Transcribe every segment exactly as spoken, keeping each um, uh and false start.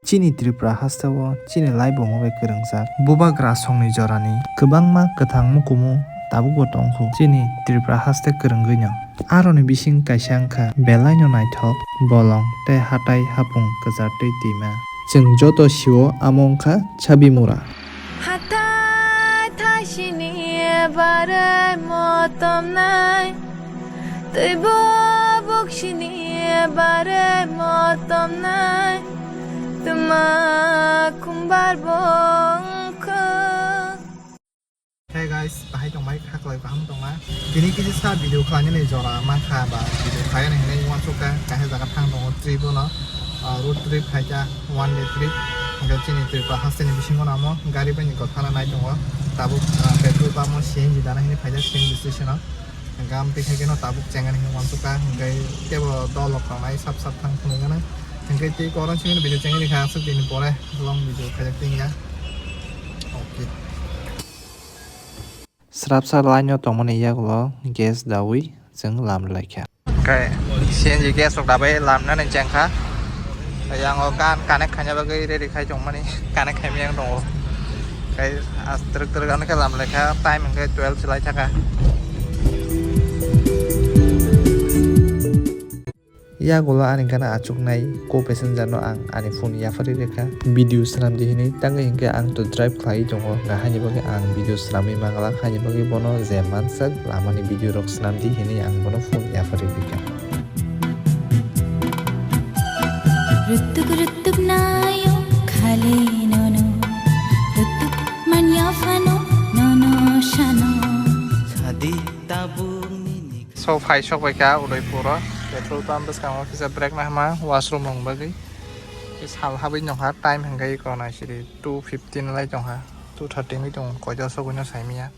Chini Tripura hasteo chini laibungo bai kwrwngjak bubagra songni jorani kwbangma kwthang mukumu tabukbo tongkhu chini Tripura haste kwrwngwino. Aroni bising kaisa wngkha belaino naithok bolong tei hatai hapung kwchartwi twima. Chwng joto sio amo wngkha Chabimura. Hatai thaisini barwi motomnai, twibo buksini barwi motomnai, twma khumbar bongkha. Hey guys, bahai tongbai kha, kwlai kaham tongma. Tini kisa sa video khlainani jora mankha ba video khlainani hinwi uansukha, kaisa jaga thang tongo trip no, ah, road trip khaikha, one day trip. Hwnkhe chini Tripura hasteni bisingo namo gari bai ni gotha nai tongo. Tabuk, ah, petrol pump o C N G dana hinwi phaijak C N G station o. Hwnkhe amtwi khaikhe no tabuk chengani hinwi uansukha, hwnkhe teibo dol rok tongnai sap sap thang phunukgani. Hwnkhe tei koron simi video chengani kha aswk dini pore long video khaijak tingya. Okay. Srapsa line o tongmani yagulo gas dawi chwng lam laikha. Hwnkhe C N G gas rok dabai lamnani chengkha. Yang o gan connect khaina bagwi ready khai tongmani connect khaimani yang tongo. Hwnkhe as twrwk twrwk ano khe lam laikha, time hwnkhe twelve se lai thaka. Yagulo ani gana achuknai co-passenger no ang ani phone yapharwi rwkha, video swnamdi hinwi, tangwi hinkhe ang to drive khlaiwi tongo, hwnkhe haini bagwi ang video swnamwi manglak, haini bagwi bono je mansak lamani video rok swnamdi hinwi ang bono phone yapharwi rwkha. Rutuk rutuk nayo khali nono, rutuk manya phano nono sano. Sadi tabuk nini. So, phai sok bai kha Udaipur o, petrol pump bwskango kisa break nahma washroom rok bagwi. Sal habwi nokha, time hwnkhe eko naisidi two fifteen lai tongkha, two thirty wngwi tongo, koito sogwino saimanya.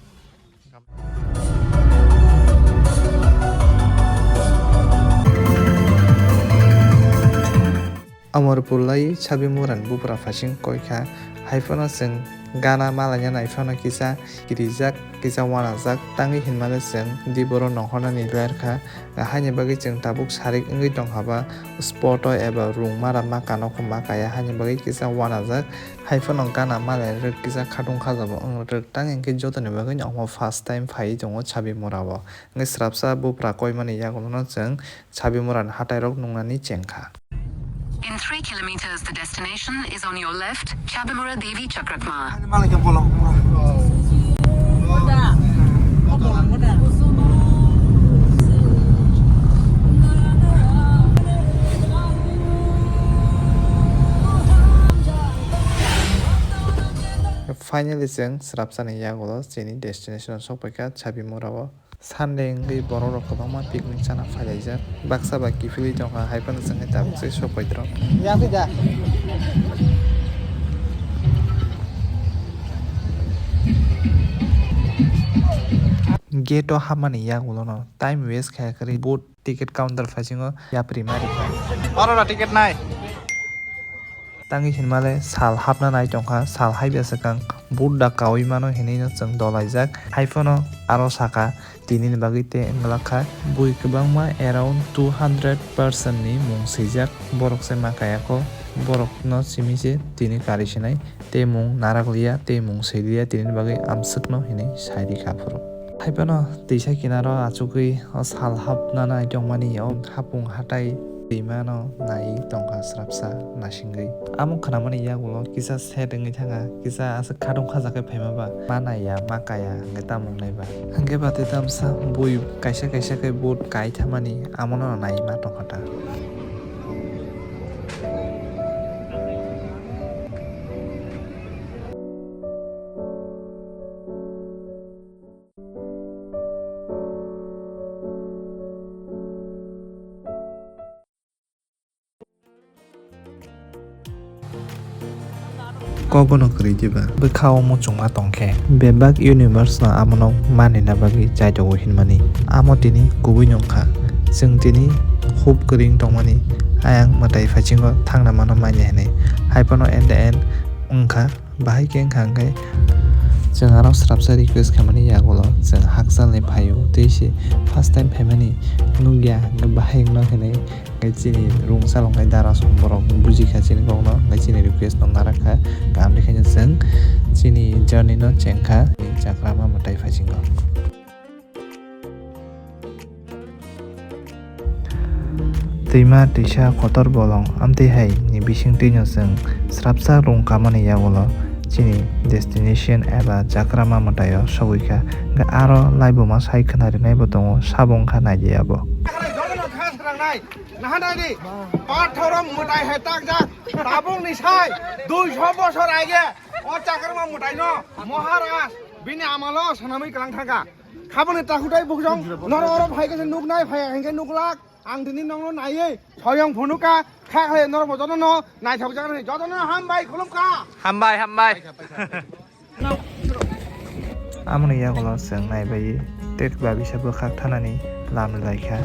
Amarpur lai Chabimura ni bupra phasing koi kha, hai phano chwng gana malaina nai phano kisa kirijak, kisa uanajak, tangwi hinmale chwng di borok nongkhornani ler kha, haini bagwi chwng tabuk sarik wngwi tongkha ba spot o eba rung mara ma kano kho ma kaya, haini bagwi kisa uanajak, hai phano gana malaina rwk kisa khatung khajabo wng rwk, tang hinkhe jotoni bagwi omo first time phaiwi tongo Chabimura o. Hwnkhe srapsa bupra koimani yagulono chwng Chabimura ni hatairok nungnani chengkha. In three kilometers, the destination is on your left, Chabimura Devi Chakrakma. Finally, chwng srapsani yagulo chini destination o sokpaikha, Chabimura o. Sunday wngwi borok rok kwbangma picnic chana phailaijak. Baksa ba kiphilwi tongkha, hai phano chwngwi tabuk se sok paitro. Gate o hapmani yagulono time waste khaya kwrwi boat ticket counter phasingo yapri ma rikha. Oro no ticket nai. Tangwi hinmale sal hapna nai tongkha, sal haiba swkang boat da kaui mano hinwi no chwng dolaijak. Hai phano aro saka tinini bagwi tei wngla kha. Bui kwbangma around two hundred person ni mung swijak, borok se ma kaya kho, borok no simi se tini kari sinai, tei mung narak liya, tei mung swi liya, tinini bagwi amswkno hinwi sai rikha phuru. Hai phano twisa kinaro achugwi o sal hapna nai tongmani o hapung hatai twimano naiwi tongkha srapsa nasingwi. Amo khwnamani yagulo kisa sad wngwi thangkha, kisa aswk khatung khajakhe phaima ba ma naiya, ma kaya hwnkhe tamo wngnai ba. Hwnkhe ba tei tamsa bui kaisa kaisa khe boat kai thamani amono naiwi ma tongkha ta. Kogono kwrwi diba? Bwkha o muchungma tongkhe bebak universe no amono manina bagwi chaitogo hinmani. Amo tini kubui nungkha. Chwng tini hub kwrwi tongmani ayang mwtai phaichingo thangna mano manya hinwi. Hai phano at the end wngkha. Bahai khe wngkha hwnkhe Chwng aro srapsa request khaimani yagulo chwng hakchalni phaio, tei se first time phaimani nukya, hwnkhe bahai wngno hinwi. Hwnkhe chini rungchal wngkhe dara song borok bujikha chini kokno, hwnkhe chini request no narakha, kaham khe chwng chini journey no chengkha, chakrama mwtai phaisingo. Twima twisa kotor bolong amtwi hai ni bisingtwi no chwng srapsa rung kamani yagulo chini destination eba chakrama mwtaio sogwi kha. Hwnkhe aro laibuma sai khwna rinai bo tongo, sabo wngkha naidi abo. Nahanai di, pathoro mwtai hai takjak, tabukni sai duiso bosor age o chakrama mwtaino Maharaj bini amalo swnamwi kwlang thangkha. Khaboni takhuk tai bukjong, norok oro phai khe nuknai, phai hwnkhe nuklak. Ang tini nokno naiwi soyong phunukha, kha khlai norok bo jotono naithokjak nai, jotono hambai khulumkha. Hambai, hambai. Amoni yagulo chwng naibai tei ba bisa bwkhak thanani lam laikha.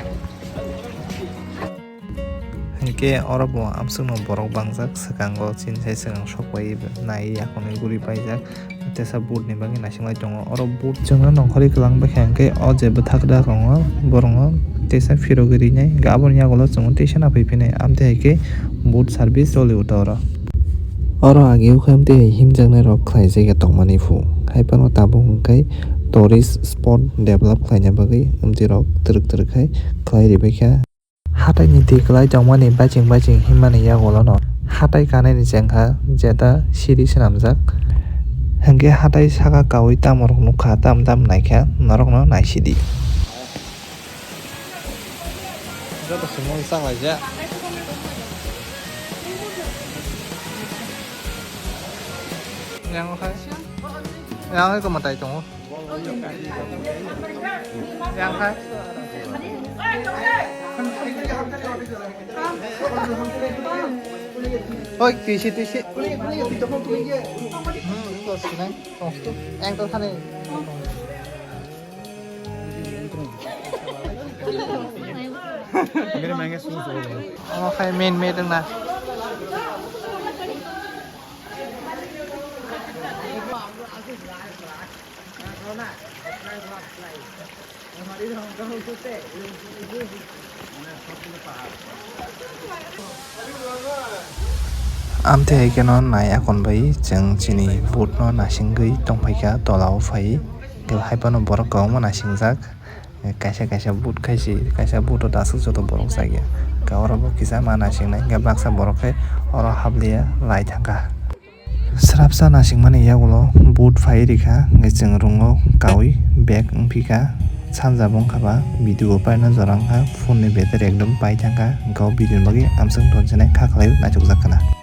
Hinkhe oro bo amsukno borok bangjak, swkango chini sai swkang sokbai nai yakungni guri paijak. Tesa boot ni bagwi naisingbai tongo. Oro boot chwngno nongkhorwi kwlang baikha, hinkhe o je bwthak da tongo, borokno tesa phirogwi rinai. Hinkhe aboni yagulo chwngno tesa naphai phinai, amtwi hai khe boot service choli o oro. Oro age o khe amtwi hai himjaknai rok khlaijak ya tongmani phu. Hai phano tabuk hinkhe tourist spot develop khlaina bagwi amtwi rok twrwk twrwk khai khlai ribaikha. Hataini twi kwlai tongmani baching baching himmani yagulono hatai kanaini chengkha jeta siri swnamjak. Hinkhe hatai saka kaui tamorok nukha, tam tam naikha norokno naisidi. Joto sumung changlaijak. Yang khai. Yang hai kwmatai tongo. Yang khai. Oi, tisi, tisi. Hmm, to sinai. Tong tu. Yang to thani. Mere mange su su. Oh, khai main main na. Amtwi hai kheno nai akon bai chwng chini boot no naisingwi tongphaikha, tola o phai haiphano borok kwbangma naisingjak. Kaisa kaisa boot khai si, kaisa boot o aswk joto borok chaya. Hwnkhe oro bo kisa ma naising nai, hwnkhe baksa borok khe oro habliya lai thangkha. Srapsa naisingmani yagulo boot phai rikha, hwnkhe chwng room o kaui bag wngphikha. Sanja bo wngkha ba video bo paina jora wngkha, phone ni battery ekdom pai thangkha, hwnkhe o video ni bagwi amswk tonsinai kha khlai naithokjak khna.